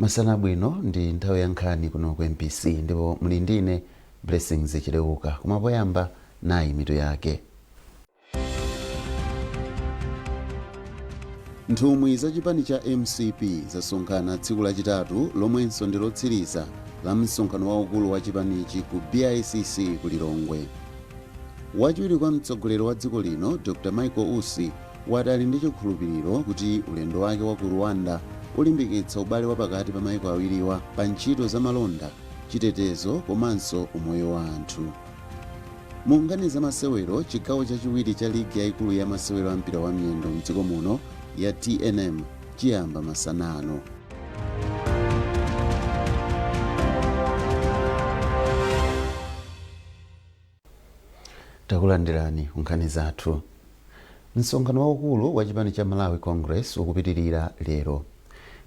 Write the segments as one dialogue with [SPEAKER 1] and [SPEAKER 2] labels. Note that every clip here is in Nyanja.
[SPEAKER 1] Masana bwino, ndi nthawi ya nkhani kuno ku MBC ndipo muli ndine Blessings Chileuka. Koma poyamba, nayi mitu yake. Nthumwi za chipani cha MCP zasonkhana tsiku lachitatu, lomwenso ndi lotsiriza la msonkhano waukulu wa chipanichi, ku BICC ku Lilongwe. Wachiwiri kwa mtsogoleri wa dziko lino, Dr Michael Usi, wati ali ndi chikhulupiriro kuti ulendo wake wa ku Rwanda ulimbikitsa ubale wa pakati pa maiko awiriwa pa ntchito za malonda, chitetezo komanso umoyo wa anthu. Mu nkhani za masewero, chigawo chachiwiri cha ligi yayikulu ya masewero a mpira wa miyendo mdziko muno ya TNM chiyamba masana ano. Takulandirani ku nkhani zathu. Msonkhano waukulu wa chipani cha Malawi Congress ukupitirira lero.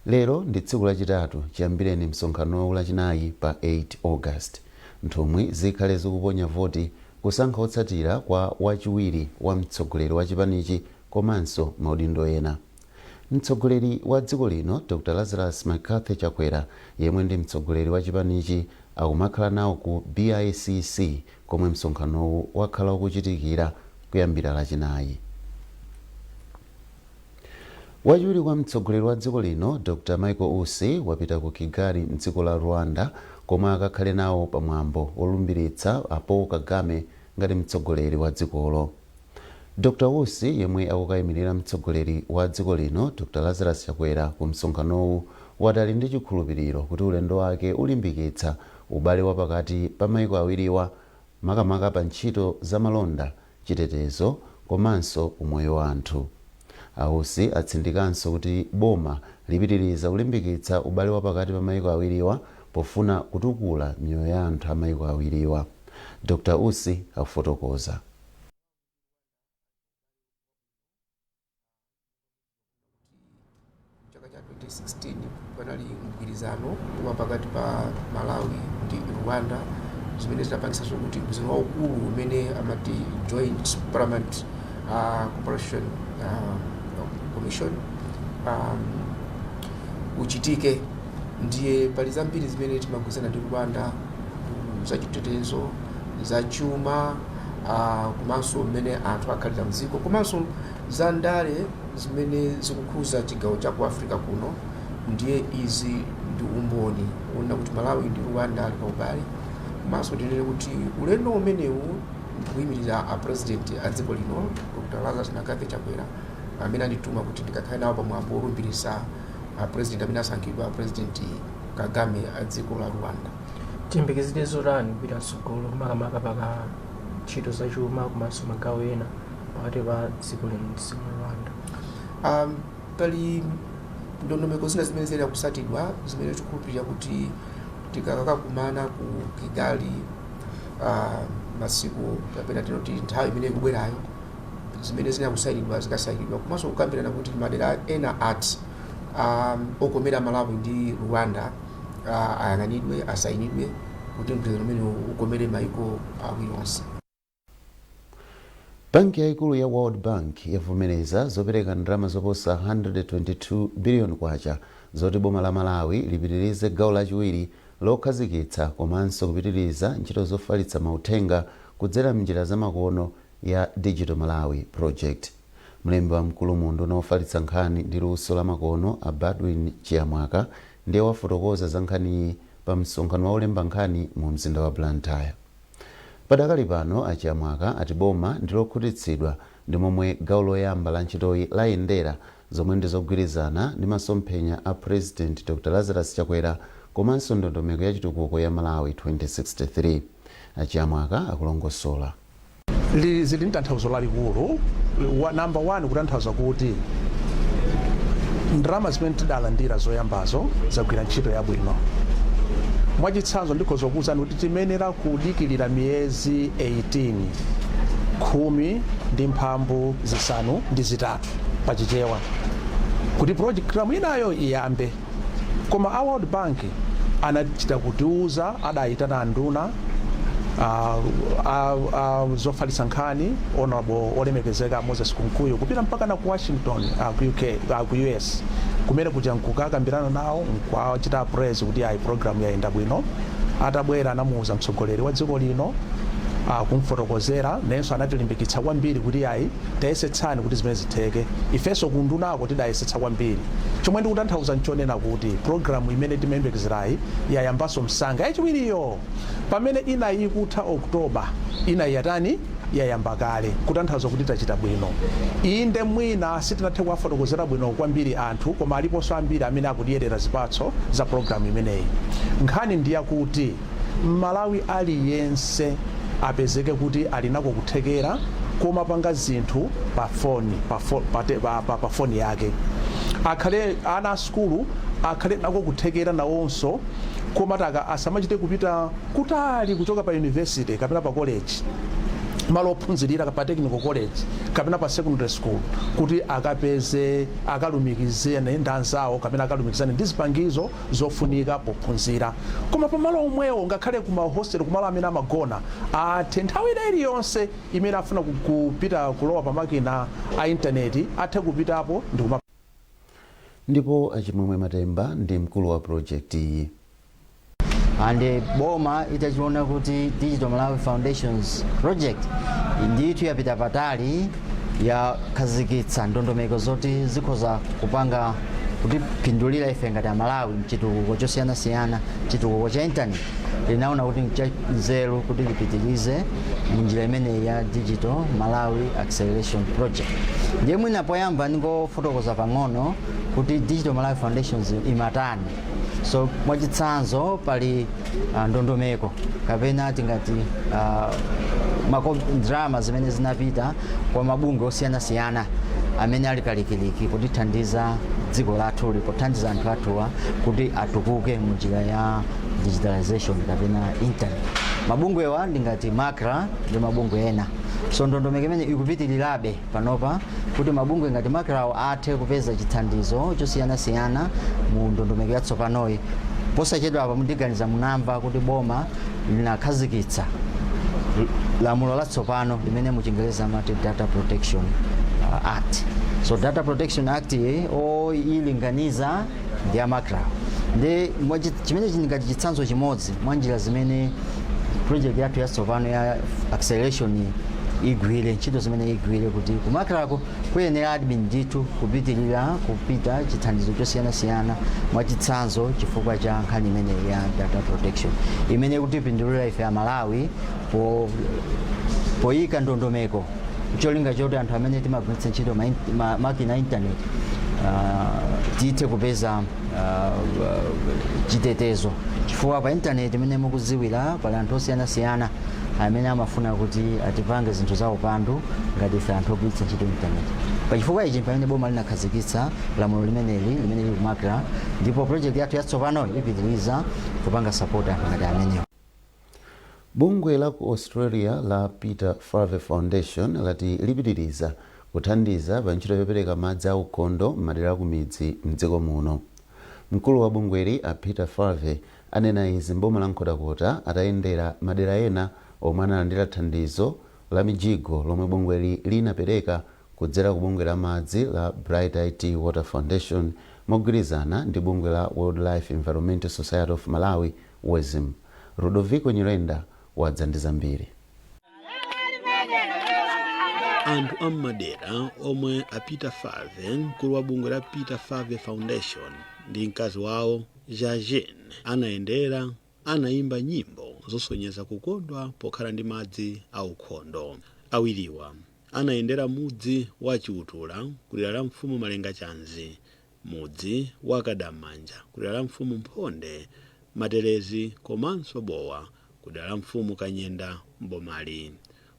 [SPEAKER 1] Lero ndi tsiku lachitatu chiyambireni msonkhanowu Lachinayi pa 8 August. Nthumwi zikhale zikuponya voti kusankha otsatira kwa wachiwiri wa mtsogoleri wa chipanichi komanso maudindo ena. Mtsogoleri wa dziko lino, Dr Lazarus McCarthy Chakwera, yemwe ndi mtsogoleri wa chipanichi, akumakhala nawo ku BICC komwe msonkhanowu wakhala ukuchitikira kuyambira Lachinayi. Wachiwiri kwa mtsogoleri wa dziko lino, Dr Michael Usi, wapita ku Kigali mdziko la Rwanda komwe akakhale nawo pamwambo wolumbiritsa a Paul Kagame ngati mtsogoleri wa dzikolo. Dr Usi, yemwe akukayimirira mtsogoleri wa dziko lino, Dr Lazarus Chakwera, ku msonkhanowu, wati ali ndi chikhulupiriro kuti ulendo wake ulimbikitsa ubale wa pakati pa maiko awiriwa, makamaka pa ntchito za malonda, chitetezo komanso umoyo wa anthu. A Usi atsindikanso kuti boma lipitiriza kulimbikitsa ubale wa pakati pa maiko awiriwa pofuna kutukula miyoyo ya anthu a maiko awiriwa. Dr Usi akufotokoza.
[SPEAKER 2] Chaka cha 2016 panali mgwirizano wa pakati pa Malawi ndi Rwanda, zimene zinapangitsanso kuti mgwirizano waukulu umene amati Joint Parliament Cooperation Commission uchitike. Ndiye pali zambiri zimene timagwirizana ndi Rwanda, zachitetezo, zachuma, komanso mmene anthu akhalira mdziko, komanso za ndale zimene zikukhuza chigawo cha ku Africa kuno. Ndiye izi ndi umboni wonena kuti Malawi ndi Rwanda ali pa ubale. Komanso ndinene kuti ulendo umenewu ndikuyimirira a President a dziko lino, Dr Lazarus McCarthy Chakwera, amene andituma kuti ndikakhale nawo pamwambo wolumbirisa a President amene asankhidwa, President Kagame a dziko la Rwanda.
[SPEAKER 3] Tiyembekezere zotani kupita mtsogolo, makamaka paka ntchito zachuma komanso magawo ena pakati pa dziko lino ndi dziko la Rwanda?
[SPEAKER 2] Pali ndondomeko zina zimene ziyenera kusatidwa, zimene tikukhulupirira kuti tikakakumana ku Kigali masiku kapena tinoti nthawi imene ikubwerayo, zimene ziyenera kusayinidwa zikasayinidwa, komanso kukambirana kuti madera ena ati okomera Malawi ndi Rwanda ayang'anidwe, asayinidwe, kuti mgwirizano umene ukomere maiko awiri onse.
[SPEAKER 1] Banki yayikulu ya World Bank yavomereza zopereka ndalama zoposa 122 billion kwacha zoti boma la Malawi lipitirize gawo lachiwiri lokhazikitsa komanso kupitiriza ntchito zofalitsa mauthenga kudzera mnjira zamakono ya Digital Malawi Project. Mlembi wamkulu mu unduna wofalitsa nkhani ndi luso la makono, a Baldwin Chiyamwaka, ndiye wafotokoza za nkhaniyi pa msonkhano wa olemba nkhani mu mzinda wa Blantyre. Padakali pano, a Chiyamwaka ati boma ndi lokhutitsidwa ndi momwe gawo loyamba la ntchitoyi layendera, zomwe ndi zogwirizana ndi masomphenya a President Dr Lazarus Chakwera komanso ndondomeko ya chitukuko ya Malawi 2063. A Chiyamwaka akulongosola.
[SPEAKER 4] Zili ndi tanthauzo lalikulu. Number one, kutanthauza kuti ndalama zimene tidalandira zoyambazo zagwira ntchito yabwino. Mwachitsanzo, ndikhoza kukuwuzani kuti timayenera kudikirira miyezi 18, 18 pachichewa, kuti program inayo iyambe. Koma a World Bank anachita kutiuza, adayitana anduna zofalitsa nkhani, Honorable, olemekezeka Moses Kunkuyu, kupita mpaka na ku Washington, ku UK, ku US. Kumene kuja nkukakambirana nawo, nkuwachita praise kuti ayi, program yayenda bwino. Atabwera anamuuza mtsogoleri wa dziko lino, kumfotokozera, nenso anatilimbikitsa kwambiri kuti ayi, tayesetsani kuti zimene zitheke. Ifenso kundunako tidayesetsa kwambiri. Chomwe ndikutanthauza nchonena kuti program imene timayembekezerayi yayambanso msanga yachiwiriyo. Pamene inayi ikutha Oktoba, inayi yatani? Yayamba kale, kutanthauza kuti tachita bwino. Inde, mwina sitinathe kuwafotokozera bwino kwambiri anthu, koma aliponso ambiri amene akudyerera zipatso za program imeneyi. Nkhani ndiyakuti Mmalawi aliyense apezeke kuti ali nako kuthekera komapanga zinthu pa foni, pa foni yake. Akhale ana a sukulu, akhale nako kuthekera nawonso komataka, asamachite kupita kutali kuchoka pa university kapena pa college, malo ophunzirira pa technical college kapena pa secondary school, kuti akapeze, akalumikizane ndi anzawo kapena akalumikizane ndi zipangizo zofunika pophunzira. Koma pamalo omwewo, ngakhale kuma hostel, kumalo amene amagona, athe nthawi ina iliyonse imene afuna kupita kulowa pa makina a intaneti, athe kupitapo ndi kuma.
[SPEAKER 1] Ndipo Achimwemwe Matemba ndi mkulu wa project iyi.
[SPEAKER 5] And boma itachiona kuti Digital Malawi Foundations project ndithu yapita patali, yakhazikitsa ndondomeko zoti zikhoza kupanga kutipindulira ife ngati Amalawi mchitukuko chosiyanasiyana, chitukuko cha intaneti, linaona kuti nzeru kuti lipitirize munjira imeneyi ya Digital Malawi Acceleration Project. Ndiye mwina poyamba ndingofotokoza pang'ono kuti Digital Malawi Foundations imatani. So mwachitsanzo, pali ndondomeko kapena tingati ndalama zimene zinapita kwa mabungwe osiyanasiyana amene ali kalikiliki kutithandiza dziko lathu, pothandiza anthu athuwa kuti atukuke munjira ya digitalization kapena internet. Mabungwewa ndingati MACRA ndi mabungwe ena. So ndondomeko imene ikupitirirabe panopa kuti mabungwe ngati MACRAwo athe kupeza chithandizo chosiyanasiyana mu ndondomeko yatsopanoyi. Posachedwa apa mundiganiza munamva kuti boma linakhazikitsa lamulo latsopano limene muchingereza amati Data Protection Act. So Data Protection Act iyi oyilinganiza ndi a MACRA. Ndi chimene chingati chitsanzo chimodzi mwa njira zimene project yathu yatsopano ya acceleration igwire ntchito, zimene igwire kuti ku MACRAko kuyenera admin ndithu kupitirira kupita chithandizo chosiyanasiyana, mwachitsanzo chifukwa cha nkhani imeneyi ya data protection imene kutipindulira ife Amalawi poyika ndondomeko cholinga choti anthu amene timagwiritsa ntchito makina a internet tithe kupeza chitetezo, chifukwa pa internet imene mukudziwira pali anthu osiyanasiyana amene amafuna kuti atipange zinthu za upandu ngati ife anthu ogwiritsa ntchito internet. Pachifukwa ichi pamene boma linakhazikitsa lamulo limeneli limene lili ku MACRA, ndipo project yathu yatsopano ipitiriza kupanga support anthu ngati amenewo.
[SPEAKER 1] Bungwe la ku Australia la Peter Favre Foundation lati lipitiriza kuthandiza pa ntchito yopereka madzi aukhondo m'madera akumidzi mdziko muno. Mkulu wa bungweli, a Peter Favre, anena izi mboma la Nkhotakota atayendera madera ena omwe analandira thandizo la mijigo lomwe bungweli linapereka kudzera ku bungwe la madzi la Bright IT Water Foundation mogwirizana ndi bungwe la Wildlife Environmental Society of Malawi, WESM. Ludovico Nyirenda wadza ndi zambiri.
[SPEAKER 6] Anthu am'madera omwe a Peter Favre, mkulu wa bungwe la Peter Favre Foundation, ndi mkazi wawo Jajin anayendera, anayimba nyimbo zosonyeza kukondwa pokhala ndi madzi aukhondo. Awiriwa anayendera mudzi wa Chiutula kudera la mfumu Malenga Chanzi, mudzi wa Kadamanja kudera la mfumu Mphonde, Materezi komanso Bowa kudera la mfumu Kanyenda mbomali.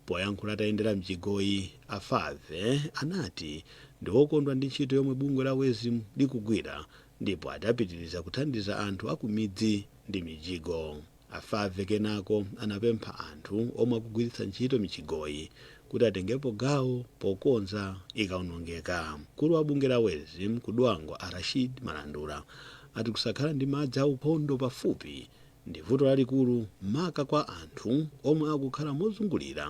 [SPEAKER 6] Poyankhula atayendera mjigoyi, a Favre anati ndi wokondwa ndi ntchito yomwe bungwe la WESM likugwira, ndipo adapitiriza kuthandiza anthu akumidzi ndi mijigo. A Favre kenako anapempha anthu omwe akugwiritsa ntchito mijigoyi kuti atengepo gawo pokonza ikaonongeka. Mkulu wa bungwe la WESM kudwangwa, a Rashid Malandula, ati kusakhala ndi madzi aukhondo pafupi ndi vuto lalikulu, maka kwa anthu omwe akukhala mozungulira.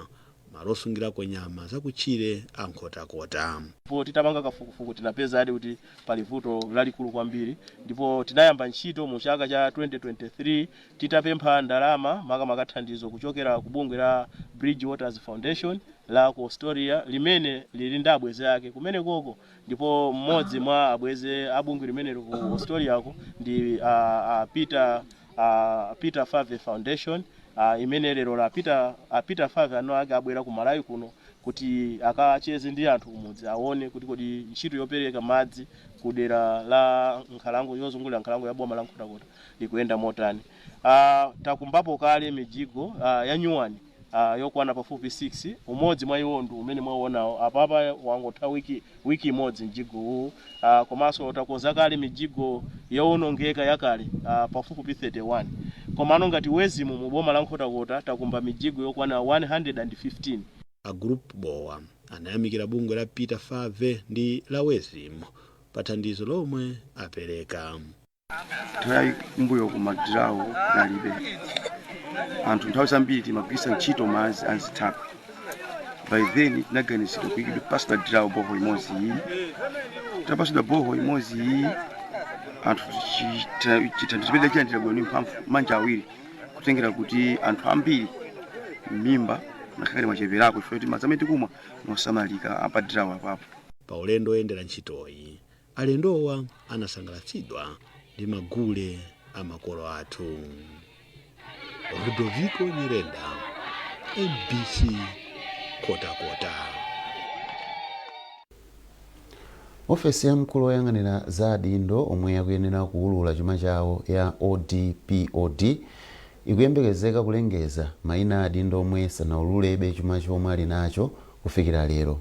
[SPEAKER 6] Malo osungirako nyama zakutchire a Nkhotakota.
[SPEAKER 7] Ndipo titapanga kafukufuku tinapezadi kuti pali vuto lalikulu kwambiri, ndipo tinayamba ntchito mu chaka cha 2023 titapempha ndalama, makamaka thandizo kuchokera ku bungwe la Bridge Waters Foundation la ku Astoria, limene lili ndi abwenzi ake kumenekoko. Ndipo mmodzi mwa abwenzi a bungwe limeneli ku Astoriako ndi Peter Fave Foundation, imene lero la Peter Fave ano ake abwera ku Malawi kuno kuti akacheze ndi anthu kumudzi, aone kuti kodi ntchito yopereka madzi ku dera la nkhalango yozungulira nkhalango ya boma la Nkhotakota ikuyenda motani. Takumbapo kale mijigo ya nyuwani yokwana pafupi 6. Umodzi mwa iwo ndi umene mwaonawo apapa, wangotha wiki imodzi mjigo uwu. Komanso takonza kale mijigo yowonongeka yakale pafupifupi 31. Komano ngati WEZIM mu boma la Nkhotakota takumba mijigo yokwana 115.
[SPEAKER 6] A Group Bowa anayamikira bungwe la Peter Fave ndi la WEZIM pa thandizo lomwe apereka.
[SPEAKER 8] Nthawi kumbuyo kumadirawo kunalibe anthu. Nthawi zambiri timagwiritsa ntchito madzi anzithaphwi. By then tinaganizidwa kuyikidwa pasidwa dirawo borehole imodzi iyi. Tapasidwa borehole imodzi iyi, anthu chithandizo chimene chilandira bwino ndi mphamvu manja awiri, kutengera kuti anthu ambiri m'mimba nakhakale mwacheperako chifukwa kuti madzi amene tikumwa nosamalika apadirawo apapo.
[SPEAKER 6] Pa ulendo oyendera ntchitoyi, alendowa anasangalatsidwa ndi magule a makolo athu. Ludovico Nyirenda, MBC, Nkhotakota.
[SPEAKER 1] Ofesi ya mkulu woyang'anira za adindo omwe akuyenera kuwulula chuma chawo ya ODPOD ikuyembekezeka kulengeza mayina a adindo omwe sanawululebe chuma chomwe ali nacho kufikira lero.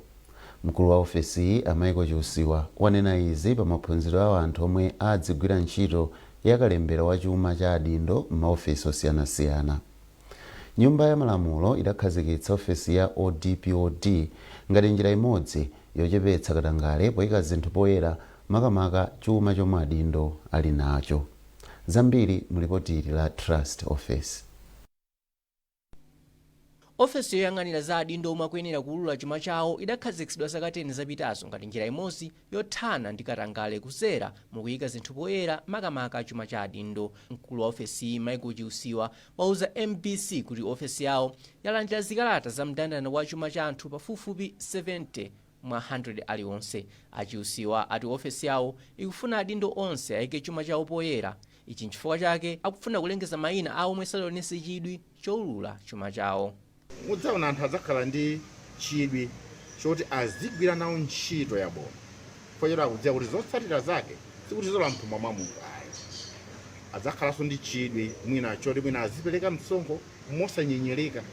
[SPEAKER 1] Mkulu wa ofesiyi, a Michael Chiusiwa, wanena izi pa maphunziro a anthu omwe adzigwira ntchito yakalembera wa chuma cha adindo m'maofesi osiyanasiyana. Nyumba ya Malamulo idakhazikitsa ofesi ya ODPOD ngati njira imodzi yochepetsa katangale poyika zinthu poyera, makamaka chuma chomwe adindo ali nacho. Zambiri mulipoti la Trust Office.
[SPEAKER 3] Ofesi yoyang'anira za adindo omwe akuyenera kuwulula chuma chawo idakhazikitsidwa zaka 10 zapitazo ngati njira imodzi yothana ndi katangale kudzera mukuyika zinthu poyera, makamaka chuma cha adindo. Mkulu wa ofesiyi, Michael Chiusiwa, wauza MBC kuti ofesi yawo yalandira zikalata za mndandanda wa chuma cha anthu pafupifupi 70 mwa 100 aliwonse. Achiusiwa ati ofesi yawo ikufuna adindo onse ayike chuma chawo poyera. Ichi nchifukwa chake akufuna kulengeza mayina a omwe sadaonetse chidwi chowulula chuma chawo.
[SPEAKER 9] Mudzaona anthu adzakhala ndi chidwi choti azigwira nawo ntchito ya boma, chifukwa choti akudziwa kuti zotsatira zake sikuti zola mthumba mwa munthu ayi. Adzakhalanso ndi chidwi mwina choti mwina azipereka msonkho mosanyenyereka.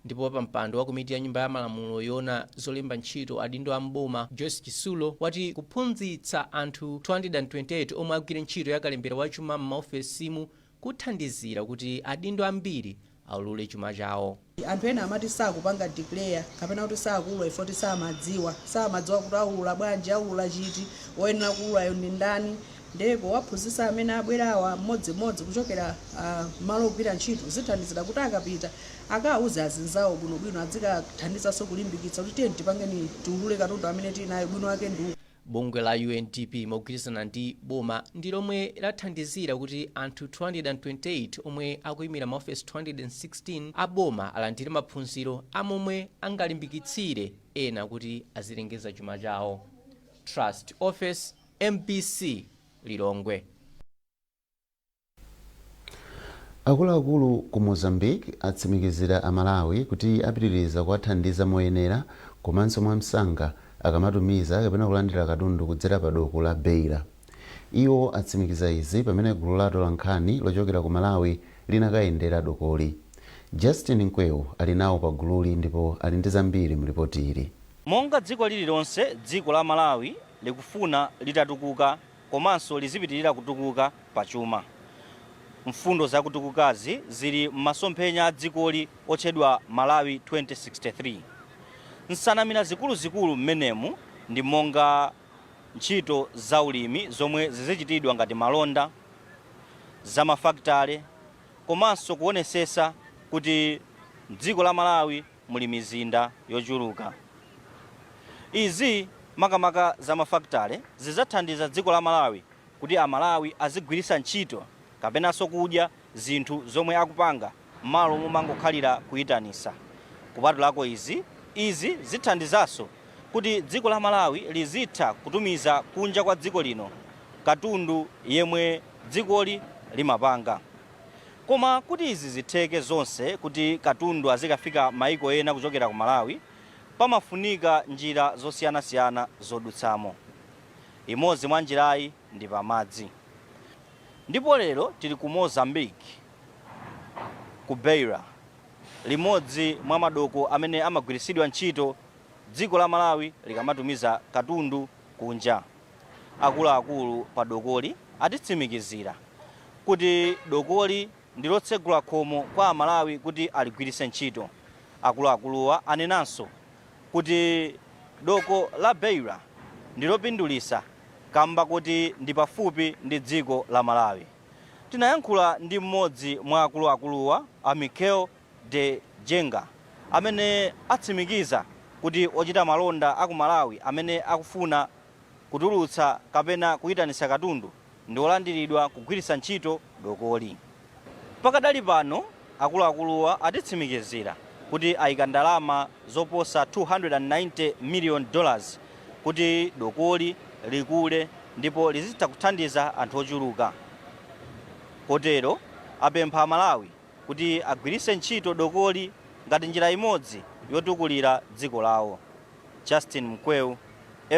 [SPEAKER 3] Ndipo pa mpando wa komiti ya Nyumba ya Malamulo yoona zolemba ntchito adindo a mboma, Joyce Chisulo, wati kuphunzitsa anthu 228 omwe agwire ntchito ya kalembera wa chuma m'maofesimu kuthandizira kuti adindo ambiri aulule chuma chawo.
[SPEAKER 10] Anthu ena amati sakupanga declare kapena kuti sakuulula ifoti samadziwa kuti aulula bwanji, aulula chiti, woyenera kuululayo ndi ndani. Ndipo waphunzitsa amene abwerawa mmodzimmodzi kuchokera malo ogwira ntchito zithandizira kuti akapita akawuze azinzawo bwinobwino, adzikathandizanso kulimbikitsa kuti tiye tipangeni tiulule katundu amene tili nayo bwino wake ndi
[SPEAKER 3] Bungwe la UNDP mogwirizana ndi boma ndi lomwe lathandizira kuti anthu 228 omwe akuyimira maofesi 216 a boma alandire maphunziro amomwe angalimbikitsire ena kuti azilengeza chuma chawo. Trust Office, MBC, Lilongwe.
[SPEAKER 1] Akuluakulu ku Mozambique atsimikizira Amalawi kuti apitiriza kuwathandiza moyenera komanso mwamsanga akamatumiza kapena kulandira katundu kudzera pa doko la Beira. Iwo atsimikiza izi pamene gulu la atolankhani lochokera ku Malawi linakayendera dokoli. Justin Nkwewu ali nawo pa gululi ndipo ali ndi zambiri mu ripoti ili.
[SPEAKER 11] Monga dziko lililonse, dziko la Malawi likufuna litatukuka komanso lizipitirira kutukuka pachuma. Mfundo zakutukukazi zili m'masomphenya a dzikoli otchedwa Malawi 2063. Nsanamira zikuluzikulu mmenemu ndi monga ntchito za ulimi zomwe zizichitidwa ngati malonda, zamafakitale komanso kuonesesa kuti dziko la Malawi muli mizinda yochuluka. Izi makamaka za mafakitale zidzathandiza dziko la Malawi kuti Amalawi azigwiritsa ntchito kapenanso kudya zinthu zomwe akupanga m'malo momangokhalira kuyitanisa. Kupatulako izi, izi zithandizanso kuti dziko la Malawi lizitha kutumiza kunja kwa dziko lino katundu yemwe dzikoli limapanga. Koma kuti izi zitheke zonse, kuti katundu azikafika maiko ena kuchokera ku Malawi, pamafunika njira zosiyanasiyana zodutsamo. Imodzi mwa njirayi ndi pamadzi. Ndipo lero tili ku Mozambique, ku Beira, limodzi mwa madoko amene amagwiritsidwa ntchito dziko la Malawi likamatumiza katundu kunja. Akuluakulu pa dokoli atitsimikizira kuti dokoli ndi lotsegula khomo kwa Amalawi kuti aligwiritse ntchito. Akuluakuluwa anenanso kuti doko la Beira ndi lopindulitsa kamba kuti ndi pafupi ndi dziko la Malawi. Tinayankhula ndi mmodzi mwa akuluakuluwa, a Mikel de Jenga, amene atsimikiza kuti ochita malonda aku Malawi amene akufuna kutulutsa kapena kuyitanitsa katundu ndi olandiridwa kugwiritsa ntchito dokoli. Pakadali pano akuluakuluwa atitsimikizira kuti ayika ndalama zoposa $290 million kuti dokoli likule ndipo lizitha kuthandiza anthu ochuluka. Kotero apempha Amalawi kuti agwiritse ntchito dokoli ngati njira imodzi yotukulira dziko lawo. Justin Mkweu,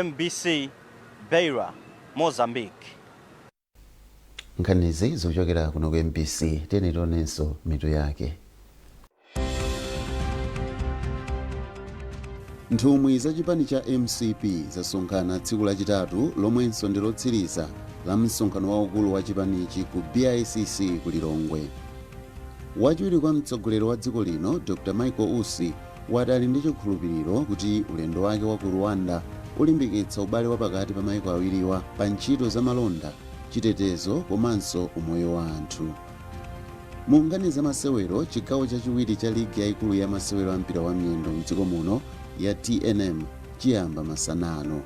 [SPEAKER 11] MBC, Beira, Mozambique.
[SPEAKER 1] Nkhanizi zikuchokera kuno ku MBC. Tiyeni tionenso mitu yake. Nthumwi za chipani cha MCP zasonkhana tsiku lachitatu, lomwenso ndi lotsiriza la msonkhano waukulu wa chipanichi, ku BICC ku Lilongwe. Wachiwiri kwa mtsogoleri wa dziko lino, Dr Michael Usi, wati ali ndi chikhulupiriro kuti ulendo wake wa ku Rwanda ulimbikitsa ubale wa pakati pa maiko awiriwa pa ntchito za malonda, chitetezo komanso umoyo wa anthu. Mu nkhani za masewero, chigawo chachiwiri cha ligi yayikulu ya masewero a mpira wa miyendo mdziko muno ya TNM chiyamba masana ano.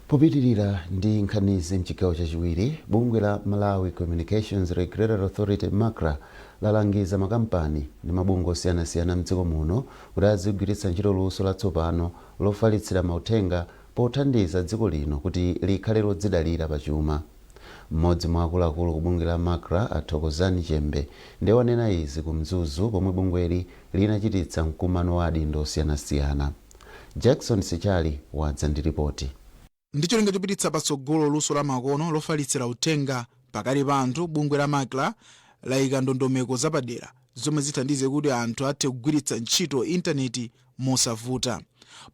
[SPEAKER 1] Popitirira ndi nkhanizi mchigawo chachiwiri, bungwe la Malawi Communications Regulatory Authority, MACRA, lalangiza makampani ndi mabungwe osiyanasiyana mdziko muno kuti azigwiritsa ntchito luso latsopano lofalitsira mauthenga pothandiza dziko lino kuti likhale lodzidalira pachuma. Mmodzi mwa akuluakulu ku bungwe la MACRA, a Thokozani Chembe, ndiye wanena izi ku Mzuzu pomwe bungweli linachititsa mkumano wa adindo osiyanasiyana. Jackson Sichali wadza ndi ripoti.
[SPEAKER 12] Ndi cholinga chopititsa patsogolo luso la makono lofalitsira uthenga pakati pa anthu, bungwe la MACRA layika ndondomeko zapadera zomwe zithandize kuti anthu athe kugwiritsa ntchito intaneti mosavuta.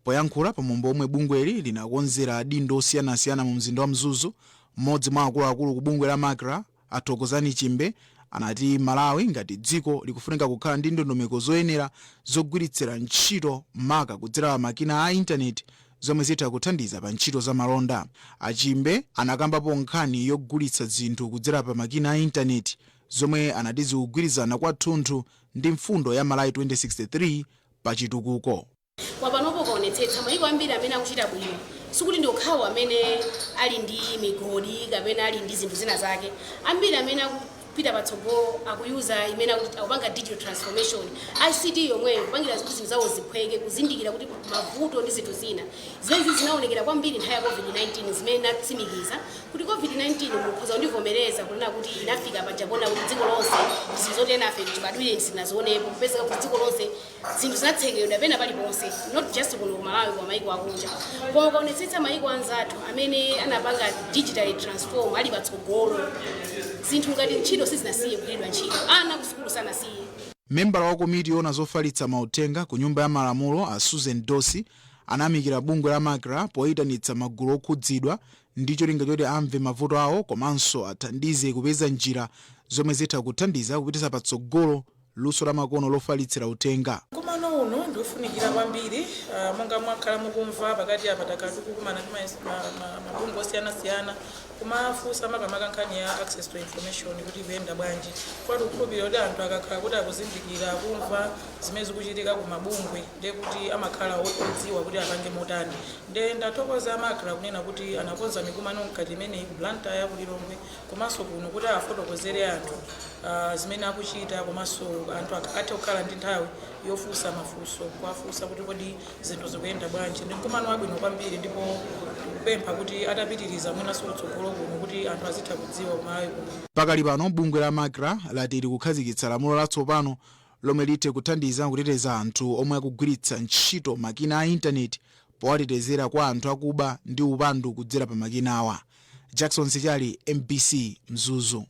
[SPEAKER 12] Poyankhula pamwambo omwe bungweli linakonzera adindo osiyanasiyana mu mzinda wa Mzuzu, mmodzi mwa akuluakulu ku bungwe la MACRA, a Thokozani Chimbe, anati Malawi ngati dziko likufunika kukhala ndi ndondomeko zoyenera zogwiritsira ntchito, maka kudzera pa makina a intaneti, zomwe zitha kuthandiza pa ntchito za malonda. A Chimbe anakambapo nkhani yogulitsa zinthu kudzera pa makina a intaneti, zomwe anati zikugwirizana kwathunthu ndi mfundo ya Malawi 2063 pa chitukuko.
[SPEAKER 13] Kwa panopo ukaonetsetsa, mayiko ambiri amene akuchita bwino sikuti ndi okhawo amene ali ndi migodi kapena ali ndi zinthu zina zake. Ambiri amene akupita patsogolo akuyuza imene akupanga digital transformation, ICT yomweyo, kupangira kuti zinthu zawo ziphweke, kuzindikira kuti mavuto ndi zinthu zina zimene zinaonekera kwambiri nthawi ya COVID-19, zimene natsimikiza kuti COVID-19, mukhoza kundivomereza kunena kuti inafika paja kuona kuti dziko lonse, zinthu zoti enafe chibadwire sitinazionepo, kupezeka kuti dziko lonse zinthu zinatsekedwa pena paliponse, not just kuno ku Malawi koma maiko akunja. Koma ukaonetsetsa maiko anzathu amene anapanga digitally transform ali patsogolo, zinthu ngati ntchito sizinasiye kugwiridwa ntchito, ana ku sukulu sanasiye.
[SPEAKER 12] Membala wa komiti yoona zofalitsa mauthenga ku Nyumba ya Malamulo, a Susan Dossi, anayamikira bungwe la MACRA poyitanitsa magulu okhudzidwa ndi cholinga choti amve mavuto awo komanso athandize kupeza njira zomwe zitha kuthandiza kupititsa patsogolo luso la makono lofalitsira uthenga.
[SPEAKER 14] Komano Mkumano uno ndiofunikira kwambiri, monga mwakhala mukumva pakati apa, takhala tikukumana ndi mabungwe osiyanasiyana kumafunsa makamaka nkhani ya access to information kuti ikuyenda bwanji. Kwa tikukhulupirira kuti anthu akakhala kuti akuzindikira, akumva zimene zikuchitika ku mabungwe, ndiye kuti amakhala odziwa kuti apange motani. Ndiye ndathokoza MACRA kunena kuti anakonza mikumano mkati imeneyi ku Blantyre, ku Lilongwe komanso kuno kuti afotokozere anthu zimene akuchita, komanso anthu athe kukhala ndi nthawi yofunsa mafunso, kuwafunsa kuti kodi zinthu zikuyenda bwanji. Ndi mkumano wabwino kwambiri, ndipo tikupempha kuti atapitiriza mwinanso kutsogolo kuno kuti anthu azitha kudziwa kuMalawi kuno.
[SPEAKER 12] Pakali pano bungwe la MACRA lati likukhazikitsa lamulo latsopano lomwe lithe kuthandiza kuteteza anthu omwe akugwiritsa ntchito makina a intaneti, powatetezera kwa anthu akuba ndi upandu kudzera pa makina awa. Jackson Sichali, MBC, Mzuzu.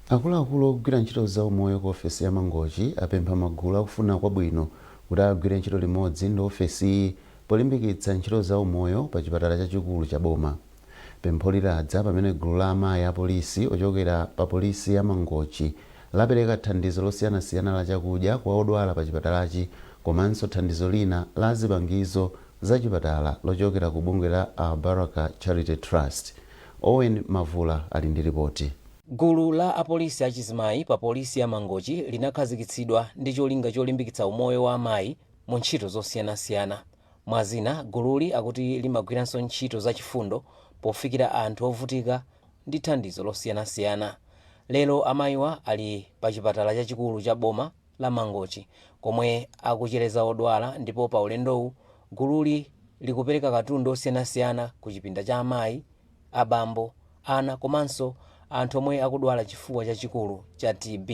[SPEAKER 1] Akuluakulu ogwira ntchito za umoyo ku ofesi ya Mangochi apempha magulu akufuna kwabwino kuti agwire ntchito limodzi ndi ofesiyi polimbikitsa ntchito za umoyo pa chipatala chachikulu cha boma. Pempho liladza pamene gulu la amayi apolisi ochokera pa polisi ya Mangochi lapereka thandizo losiyanasiyana la chakudya kwa odwala pa chipatalachi komanso thandizo lina la zipangizo za chipatala lochokera ku bungwe la Al Baraka Charity Trust. Owen Mavula ali ndi ripoti.
[SPEAKER 15] Gulu la apolisi achizimayi pa polisi ya Mangochi linakhazikitsidwa ndi cholinga cholimbikitsa umoyo wa amayi mu ntchito zosiyanasiyana. Mwazina, gululi akuti limagwiranso ntchito zachifundo pofikira anthu ovutika ndi thandizo losiyanasiyana. Lero amayiwa ali pa chipatala chachikulu cha boma la Mangochi komwe akuchereza odwala, ndipo pa ulendowu gululi likupereka katundu osiyanasiyana ku chipinda cha amayi, abambo, ana komanso anthu omwe akudwala chifuwa chachikulu cha TB.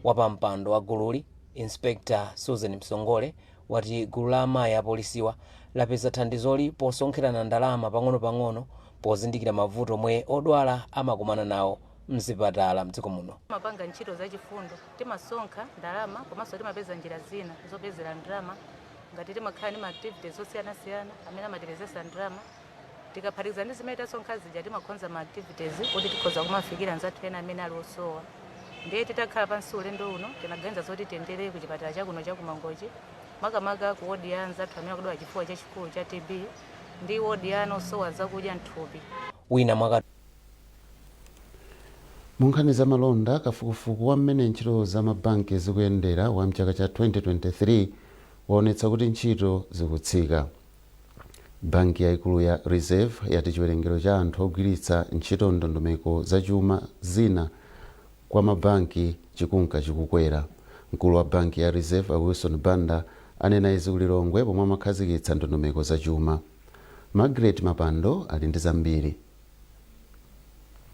[SPEAKER 15] Wapampando wa gululi, Inspector Susan Msongole, wati gulu la amayi apolisiwa lapeza thandizoli posonkherana ndalama pang'ono-pang'ono pozindikira mavuto omwe odwala amakumana nawo mzipatala mdziko muno.
[SPEAKER 16] Timapanga ntchito zachifundo, timasonkha ndalama komanso timapeza njira zina zopezera ndalama, ngati timakhala ndi ma activities osiyanasiyana amene amatipezesa ndalama. Tikaphatikiza ndi zimene tasonkha zija, timakonza ma activities kuti tikhoza kumafikira anzathu ena amene ali osowa. Ndiye titakhala pansi ulendo uno, tinaganiza zoti tiyendere ku chipatala chakuno chakuMangochi, makamaka ku wodi ya anzathu amene akudwala chifuwa chachikulu cha TB ndi wodi ya ana osowa zakudya mthupi.
[SPEAKER 15] Wina mwaka
[SPEAKER 1] Mu nkhani za malonda, kafukufuku wa mmene ntchito za mabanki zikuyendera wa mchaka cha 2023 waonetsa kuti ntchito zikutsika. Banki yaikulu ya Reserve yati chiwerengero cha anthu ogwiritsa ntchito ndondomeko zachuma zina kwa mabanki chikunka chikukwera. Mkulu wa banki ya Reserve, a Wilson Banda, anena izi ku Lilongwe pomwe amakhazikitsa ndondomeko zachuma. Margaret Mapando ali ndi zambiri.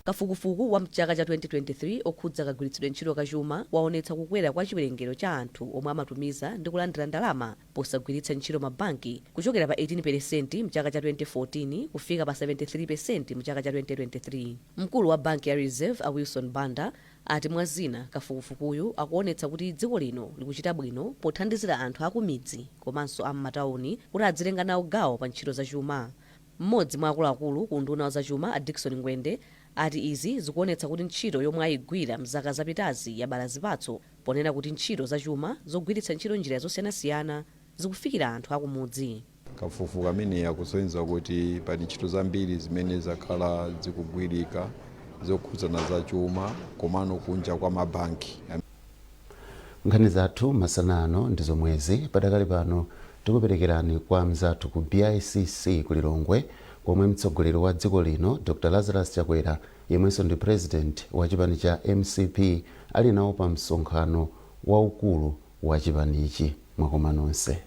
[SPEAKER 17] Kafukufuku wa mchaka cha 2023 okhudza kagwiritsidwe ntchito kachuma waonetsa kukwera kwa chiwerengero cha anthu omwe amatumiza ndi kulandira ndalama posagwiritsa ntchito mabanki, kuchokera pa 18% mchaka cha 2014 kufika pa 73% mchaka cha 2023. Mkulu wa banki ya Reserve, a Wilson Banda, ati mwa zina kafukufukuyu akuonetsa kuti dziko lino likuchita bwino pothandizira anthu akumidzi komanso am'matawuni kuti adzitenga nawo gawo pa ntchito zachuma. Mmodzi mwa akuluakulu ku unduna wa zachuma, a Dickson Ngwende, ati izi zikuonetsa kuti ntchito yomwe ayigwira mzaka zapitazi yabala zipatso, ponena kuti ntchito zachuma zogwiritsa ntchito njira zosiyanasiyana zikufikira anthu akumudzi.
[SPEAKER 18] Kafukufuku ameneyi akusonyeza kuti pali ntchito zambiri zimene zakhala zikugwirika zokhudzana zachuma, komano kunja kwa mabanki.
[SPEAKER 1] Nkhani zathu masana ano ndi zomwezi. Padakali pano tikuperekerani kwa mzathu ku BICC ku Lilongwe, komwe mtsogoleri wa dziko lino Dr Lazarus Chakwera, yemwenso ndi president wa chipani cha MCP, ali nawo pa msonkhano waukulu wa chipanichi. Mwakoma nonse.